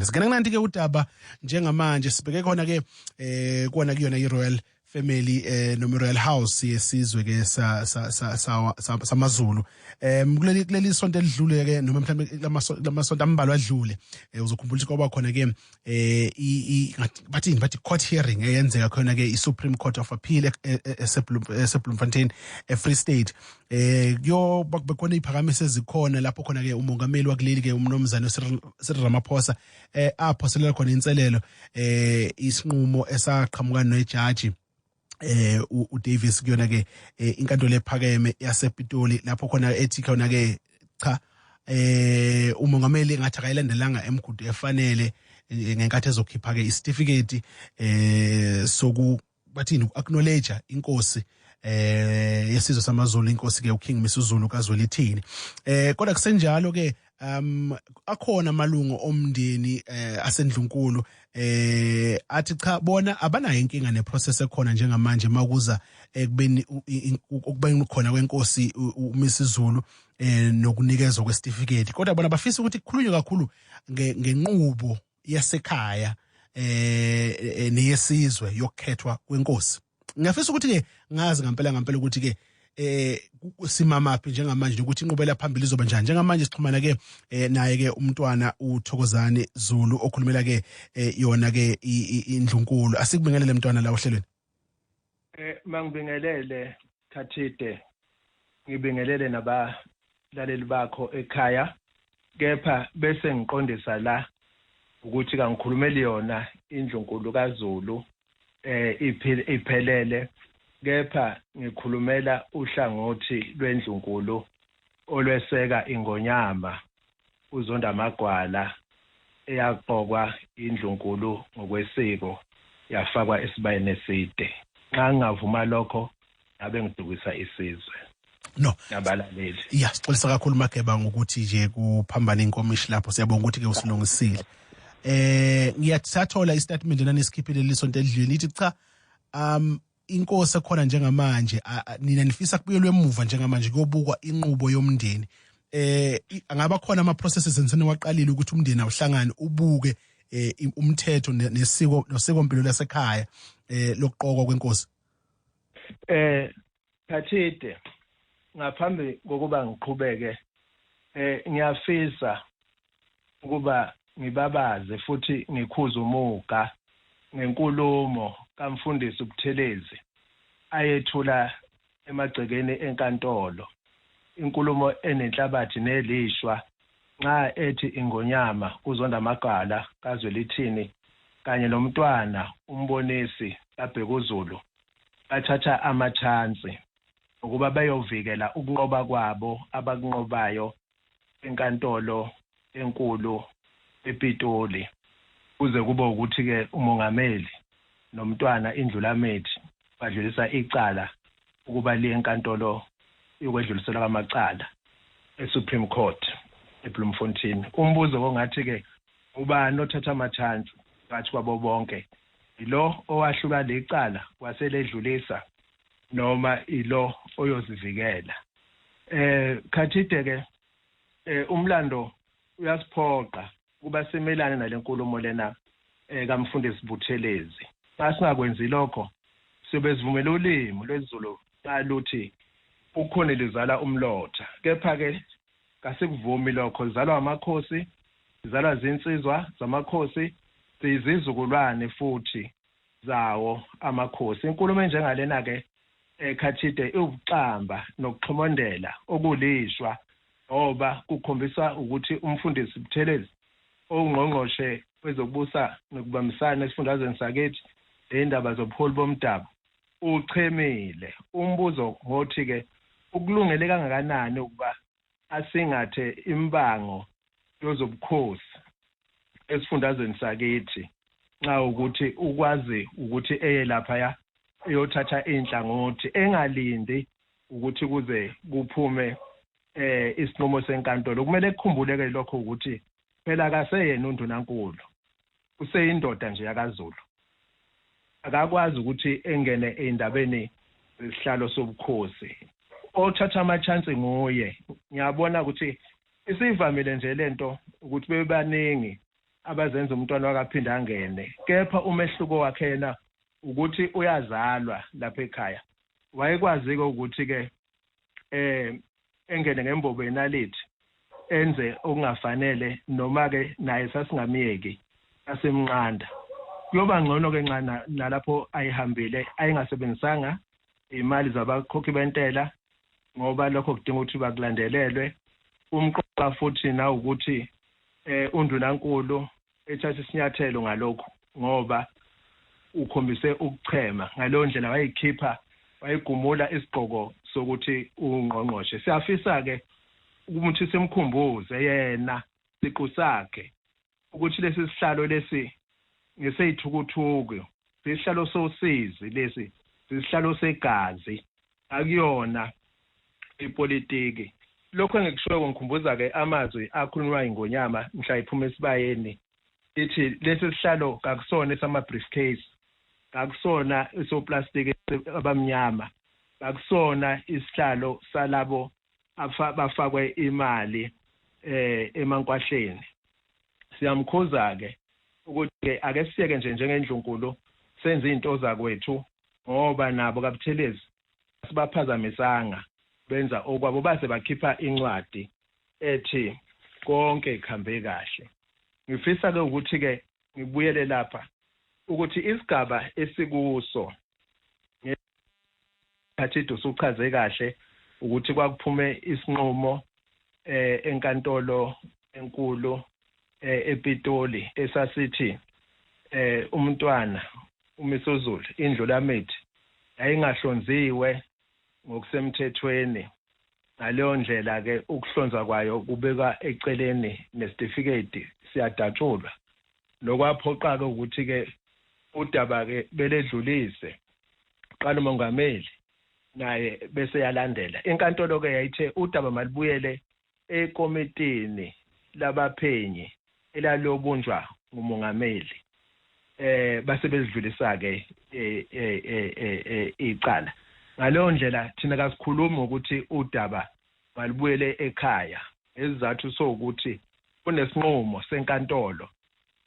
Singena kunanti ke udaba njengamanje sibheke khona ke kuona kuyona iRoyal Family noma iRoyal House yesizwe ke sa samaZulu. Kuleli sonto elidlule ke noma mhlawumbe lamasonto ambalwa adlule, uzokhumbula ukuthi kwaba khona ke bathini bathi court hearing eyenzeka khona ke iSupreme Court of Appeal eseBloemfontein eFree State. Kuyo bekhona iphakamiso ezikhona lapho khona ke umongameli wakuleli ke umnomzane Cyril Ramaphosa aphoselela khona inselelo isinqumo esaqhamuka nejaji uDavis kuyona ke inkantolo ephakeme yasePitoli, lapho khona ethi khona ke cha, umongameli ngathi akayilandelanga emgudu efanele ngenkathi ezokhipha ke isitifiketi soku bathini acknowledge inkosi yesizwe samaZulu, inkosi ke uKing Misuzulu kaZwelithini. Kodwa kusenjalo ke akhona amalungu omndeni asendlunkulu athi cha, bona abanayo inkinga neprocess ekhona njengamanje makuza ekubeni ukubeni khona kwenkosi uMisuzulu nokunikezwa kwesitifiketi, kodwa bona bafisa ukuthi kukhulunywe kakhulu ngenqubo yasekhaya neyesizwe yokukhethwa kwenkosi. Ngiyafisa ukuthi ke ngazi ngempela ngempela ukuthi ke simamaphi njengamanje ukuthi inqubela phambili izoba njani. Njengamanje sixhumana ke naye ke umntwana uThokozani Zulu okhulumela ke yona ke indlunkulu. Asikubingelele mntwana la ohlelweni. Mangibingelele Khathide, ngibingelele nabalaleli bakho ekhaya, kepha bese ngiqondisa la ukuthi kangikhulumeli yona indlunkulu kaZulu iphelele, kepha ngikhulumela uhlangothi lwendlunkulu olweseka ingonyama uZondamagwala eyaqokwa indlunkulu ngokwesiko yafakwa esibayeni eside. Nxa ngingavuma lokho ngabe ngidukisa isizwe. No, nabalaleli. Ya, sixolisa kakhulu Mageba ngokuthi nje kuphambana inkomishi lapho, siyabonga ukuthi ke usilungisile. Ngiyathathola istatement nanisikhiphile lisonto edlule nithi cha, inkosi ekhona njengamanje nina nifisa kubuyelwe emuva njengamanje kuyobukwa inqubo yomndeni. Angaba khona ama processes enseniwaqalile ukuthi umndeni awuhlangane ubuke umthetho nesiko nosikompilo lasekhaya lokuqokwa kwenkosi? Khathide, ngaphambi kokuba ngiqhubeke ngiyafisa ukuba ngibabaze futhi ngikhuze umuga ngenkulumo kaMfundisi uButhelezi ayethula emagcekeni enkantolo, inkulumo enenhlabathi nelishwa nxa ethi ingonyama uZondamagwala kaZwelithini kanye nomntwana uMbonisi kaBhekuzulu bathatha amachansi ukuba bayovikela ukunqoba kwabo abakunqobayo enkantolo enkulu ePitoli, kuze kube ukuthi ke umongameli nomntwana Indlulamithi badlulisa icala ukuba liye enkantolo yokwedluliselwa kwamacala eSupreme Court eBloemfontein. Umbuzo kongathi ke ubani othatha amachansi phakathi kwabo bonke, ilo owahlula lecala waseledlulisa noma ilo oyozivikela? Khathide ke umlando uyasiphoqa kuba simelane nalenkulumo lena kaMfundisi Buthelezi. Xa singakwenzi lokho siyobe sivumela ulimi lwesiZulu baluthi ukhona lizala umlotha, kepha ke kasikuvumi lokho. Lizalwa amakhosi, lizalwa zinsizwa zamakhosi, siyizizukulwane futhi zawo amakhosi. Inkulumo enjengalena ke Khathide iwukuxamba nokuxhomondela okulishwa, ngoba kukhombisa ukuthi umfundisi Buthelezi owungqongqoshe wezokubusa nokubambisana esifundazweni sakithi indaba zobuholi bomdabu uchemile. Umbuzo ngothi ke ukulungele kangakanani ukuba asingathe imbango yozobukhosi esifundazweni sakithi nxa ukuthi ukwazi ukuthi eye lapha eyothatha inhlangothi engalindi ukuthi kuze kuphume isinqumo senkantolo. Kumele kukhumbuleke lokho ukuthi phela akaseyena undunankulu, useyindoda nje yakaZulu, akakwazi ukuthi engene endabeni zesihlalo sobukhosi. Othatha ama-chance nguye. Ngiyabona ukuthi isivamile nje lento ukuthi bebaningi abazenza umntwana wakaphinda angene, kepha umehluko wakhe yena ukuthi uyazalwa lapha ekhaya. Wayekwazi-ke ukuthi-ke engene ngembobo yenalithi enze okungafanele, noma-ke naye sasingamyeki asemnqanda. Kuyoba ngcono-ke nxa nalapho ayihambile ayingasebenzisanga imali zabakhokhi bentela, ngoba lokho kudinga ukuthi bakulandelelwe. Umqoka futhi nawukuthi undunankulu ethatha isinyathelo ngalokhu, ngoba ukhombise ukuchema ngaleyo ndlela, wayikhipha wayigumula isigqoko sokuthi ungqongqoshe. Siyafisa-ke ukuthi simkhumbuze yena siqu sakhe ukuthi lesi sihlalo lesi ngeseyithukuthuku, isihlalo sosizi lesi, isihlalo segazi, akuyona ipolitiki. Lokho engikushoyo ngikhumbuza-ke amazwi akhulunywa ingonyama mhla iphuma esibayeni, ithi lesi sihlalo kakusona esama-briefcase, kakusona esoplastiki abamnyama, kakusona isihlalo salabo bafakwe imali emankwahleni. Siyamkhuza-ke ukuthi ake siyeke nje njengendlunkulu senze izinto zakwethu, ngoba nabo kaButhelezi sibaphazamisanga, benza okwabo, base bakhipha incwadi ethi konke kuhambe kahle. Ngifisa-ke ukuthi-ke ngibuyele lapha ukuthi isigaba esikuso ngesikhathi usuchaze kahle ukuthi kwakuphume isinqumo enkantolo enkulu ePitoli esasithi umntwana uMisuzulu indlulamithi yayingahlonziwe ngokusemthethweni. Ngaleyo ndlela ke ukuhlonza kwayo kubeka eceleni nesitifiketi siyadatshulwa. Lokwaphoqa ke ukuthi ke udaba ke beledlulise qala umongameli naye bese yalandela. Inkantolo ke yayithe udaba malibuyele ekomitini labaphenyi elalobunjwa ngumongameli, base bezidlulisa ke icala. Ngaleyo ndlela thina kasikhulumi ukuthi udaba malibuyele ekhaya, isizathu sokuthi kunesinqumo senkantolo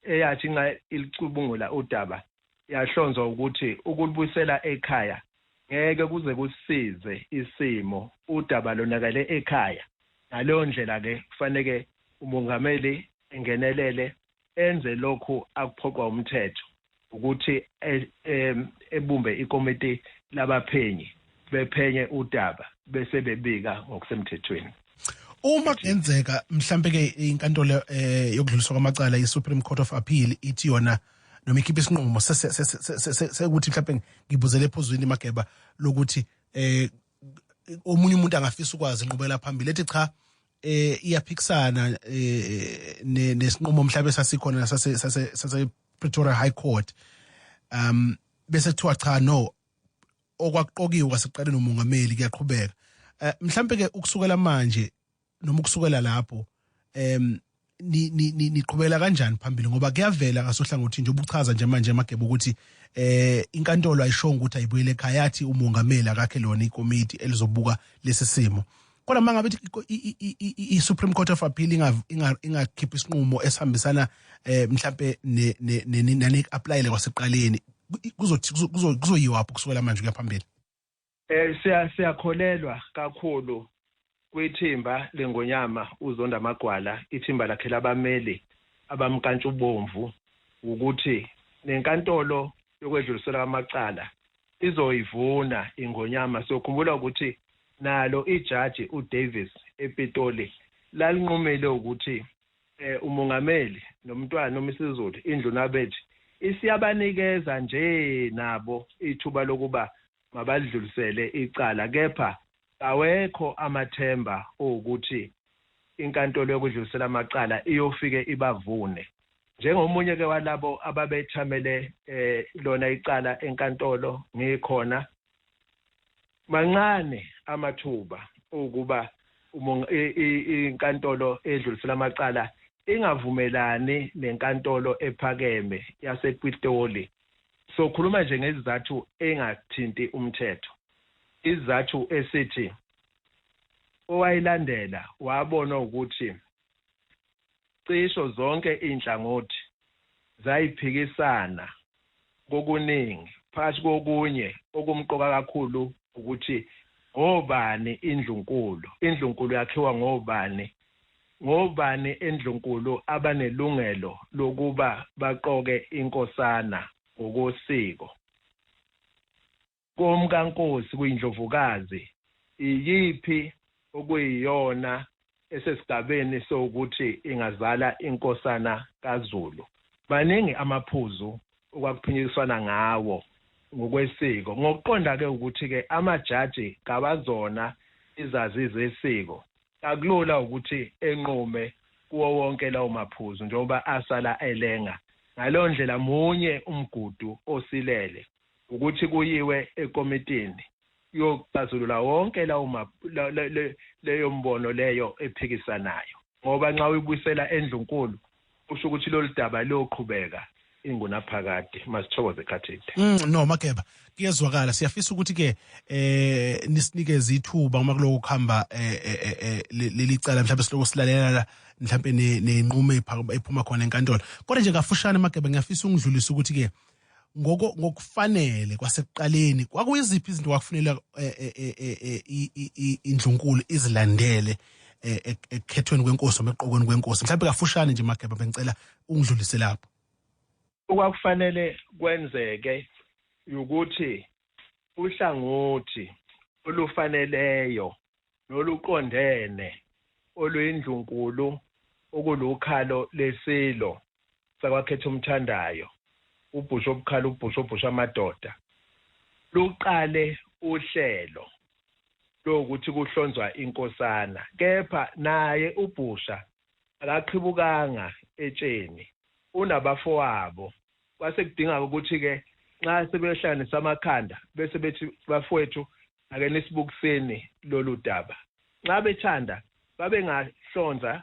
eyathi nxa ilicubungula udaba yahlonzwa ukuthi ukulibuyisela ekhaya ngeke kuze kusize isimo, udaba lonakale ekhaya. Ngaleyo ndlela ke kufanele umongameli engenelele enze lokhu akuphoqwa umthetho ukuthi ebumbe ikomiti labaphenyi, bephenye udaba bese bebika ngokusemthethweni. Uma kungenzeka mhlambe ke inkantolo yokudluliswa kwamacala i-Supreme Court of Appeal ithi yona noma ikhipha isinqumo sekuthi mhlambe ngibuzele ephuzwini Mageba lokuthi omunye umuntu angafisa ukwazi inqubela phambili, ethi cha iyaphikisana nesinqumo mhlambe sasikhona sase Pretoria High Court, bese kuthiwa cha no okwakuqokiwe kwasekuqaleni umongameli kuyaqhubeka. Mhlambe ke ukusukela manje noma ukusukela lapho niqhubela kanjani phambili, ngoba kuyavela ngasohlangothini nje ubuchaza nje manje Mageba ukuthi inkantolo ayishongo ukuthi ayibuyele ekhaya, yathi umongameli akakhe lona ikomiti elizobuka lesi simo. Kodwa mangabe i-Supreme Court of Appeal ingakhipha isinqumo esihambisana mhlambe nani applyele kwasekuqaleni, kuzoyiwa apho kusukela manje kuya phambili? Siyakholelwa kakhulu kwithimba lengonyama uZonda Magwala, ithimba lakhe labameli abamkantshubomvu, ukuthi nenkantolo yokwedlulisela amacala izoyivuna ingonyama. Siyokhumbula ukuthi nalo ijaji uDavis ePitoli lalinqumile ukuthi umongameli nomntwana uMisuzulu indlu nabethi isiyabanikeza nje nabo ithuba lokuba mabadlulisele icala, kepha awekho amathemba ukuthi inkantolo yokudlulisela amacala iyofike ibavune. Njengomunye ke walabo ababethamele lona icala enkantolo ngikhona, mancane amathuba ukuba inkantolo edlulisela amacala ingavumelani nenkantolo ephakeme yasePitoli. So khuluma nje ngezizathu engathinti umthetho, isizathu esithi owayilandela wabona ukuthi cisho zonke inhlangothi Zayiphikisana kokuningi, phakathi kokunye okumqoka kakhulu ukuthi ngobani indlunkulu, indlunkulu yakhiwa ngobani, ngobani endlunkulu abanelungelo lokuba baqoke inkosana ngokosiko. Komkankosi kuyindlovukazi iyiphi okuyiyona esesigabeni sokuthi ingazala inkosana kaZulu. Baningi amaphuzu okwakuphinyiswana ngawo ngokwesiko. Ngokuqonda ke ukuthi ke amajaji kabazona izazi zesiko, akulula ukuthi enqume kuwo wonke lawo maphuzu njengoba asala elenga. Ngaleyo ndlela munye umgudu osilele ukuthi kuyiwe ekomitini yokuxazulula wonke lawo leyo mbono leyo ephikisanayo, ngoba nxa uyibuyisela endlunkulu kusho ukuthi lolu daba liyoqhubeka ingunaphakade. Masithokoze Khathide. No Mageba, kuyezwakala. Siyafisa ukuthi ke nisinikeze ithuba uma kuloko kuhamba leli cala, mhlawumbe siloko silalela mhlawumbe nenqumo ephuma khona enkantolo. Kodwa nje kafushane Mageba, ngiyafisa ungidlulise ukuthi ke ngokufanele kwasekuqaleni kwakuyiziphi izinto kwakufanele indlunkulu izilandele ekukhethweni kwenkosi noma eqokweni kwenkosi? Mhlawumbe kafushane nje Mageba, bengicela ungidlulise lapho. Okwakufanele kwenzeke ukuthi uhlangothi olufaneleyo noluqondene oluyindlunkulu okulukhalo lesilo sakwakhetha umthandayo ubhusha obukhala ubhusha obhusha amadoda luqale uhlelo lokuthi kuhlonzwa inkosana. Kepha naye ubhusha akaqhibukanga etsheni, unabafowabo. Kwase kudinga ukuthi ke nxa sebehlanganisa amakhanda bese bethi bafowethu ake nisibukiseni lolu daba. Nxa bethanda babengahlonza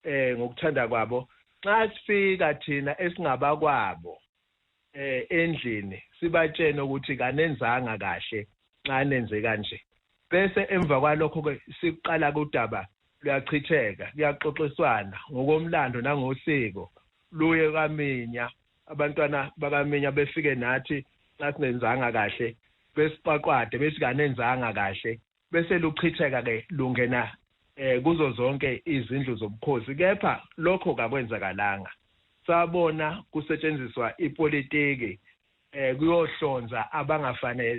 ngokuthanda kwabo. Nxa sifika thina esingabakwabo endlini sibatshene ukuthi kanenzanga kahle nxa nenze kanje, bese emva kwalokho ke siqala kudaba luyachitheka, kuyaxoxiswana ngokomlando nangosiko, luye kaMinya, abantwana bakaMinya befike nathi nxa sinenzanga kahle besiqwaqwade besikanenzanga kahle, bese luchitheka ke lungena kuzo zonke izindlu zobukhosi. Kepha lokho kakwenzakalanga, sabona kusetshenziswa ipolitiki kuyohlonza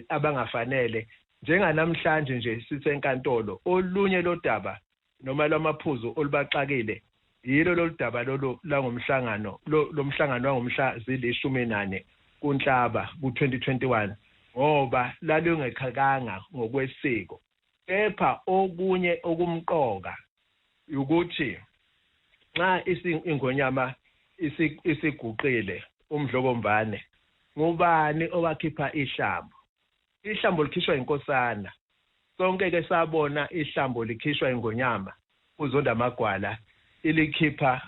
abangafanele. Njenganamhlanje nje sisenkantolo, olunye lodaba noma lwamaphuzu olubaxakile yilo lolu daba lolu langomhlangano lomhlangano wangomhla zili-14 kuNhlaba ku-2021, ngoba lalungekhakanga ngokwesiko. Kepha okunye okumqoka ukuthi nxa ingonyama isiguqile umdlokombane, ngubani owakhipha ihlambo? Ihlambo likhishwa inkosana. Sonke ke sabona ihlambo likhishwa ingonyama uZonda Magwala, ilikhipha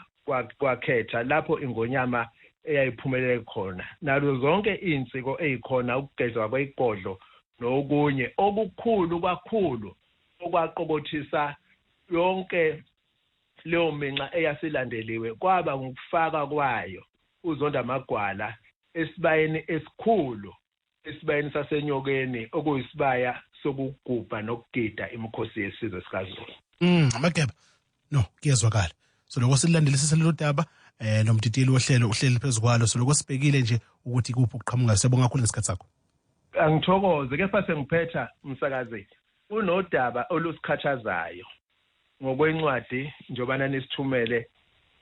kwakhetha lapho ingonyama eyayiphumelele khona. Nalo zonke insiko ezikhona, ukugezwa kwegodlo nokunye okukhulu kakhulu okwaqokothisa yonke leyo minxa eyasilandeliwe, kwaba ngukufaka kwayo uZonda Magwala esibayeni esikhulu, esibayeni saseNyokeni, okuyisibaya sokugubha nokugida imikhosi yesizwe sikaZulu. Mageba, no kuyezwakala. So lokho silandelisisa lelo daba, nomdidiyeli wohlelo uhleli phezu kwalo. So lokho sibhekile nje ukuthi kuphi ukuqhamuka. Siyabonga kakhulu ngesikhathi sakho. Angithokoze. Kepha sengiphetha umsakazi, unodaba olusikhathazayo ngokwencwadi njobana nisithumele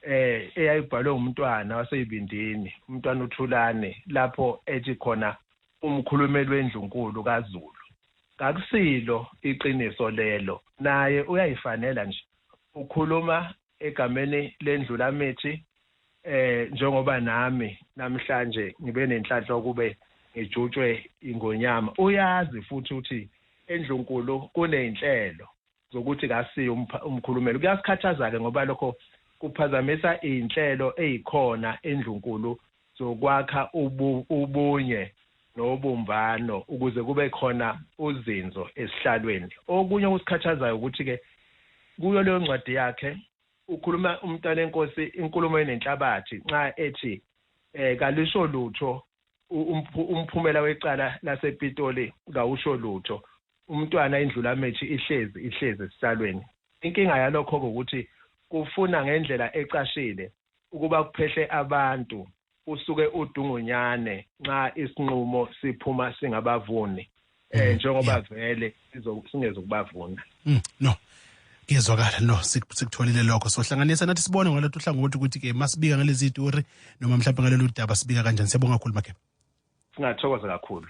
eyayibhalwe umntwana waseyibindini, umntwana uThulane, lapho ethi khona umkhulumeli wendlunkulu kaZulu. Kakusilo iqiniso lelo, naye uyayifanela nje, ukhuluma egameni lendlulamithi njengoba nami namhlanje ngibe nenhlanhla ukube ngijutshwe ingonyama. Uyazi futhi ukuthi endlunkulu kuneyinhlelo zokuthi kasiyo umkhulumeli. Kuyasikhathaza ke ngoba lokho kuphazamisa inhlelo ezikhona endlunkulu zokwakha ubunye nobumbano ukuze kube khona uzinzo esihlalweni. Okunye okusikhathazayo ukuthi ke kuyo leyo ncwadi yakhe ukhuluma umntwana enkosi inkulumo enenhlabathi nxa ethi Kalisho lutho umphumela wecala lasePitoli, kawusho lutho. Umntwana indlulamethi ihlezi esihlalweni. Inkinga yalokho ukuthi kufuna ngendlela ecashile ukuba kuphehle abantu, usuke udungunyane nxa isinqumo siphuma singabavuni, njengoba vele singezukubavuna. No, kuyezwakala. No, sikutholile lokho. Sohlanganisa nathi sibone ngalolu hlangothi ukuthi ke masibika ngalezi zitori noma mhlawumbe ngalolu daba sibika kanjani. Siyabonga kakhulu, Mageba. Singathokoza kakhulu.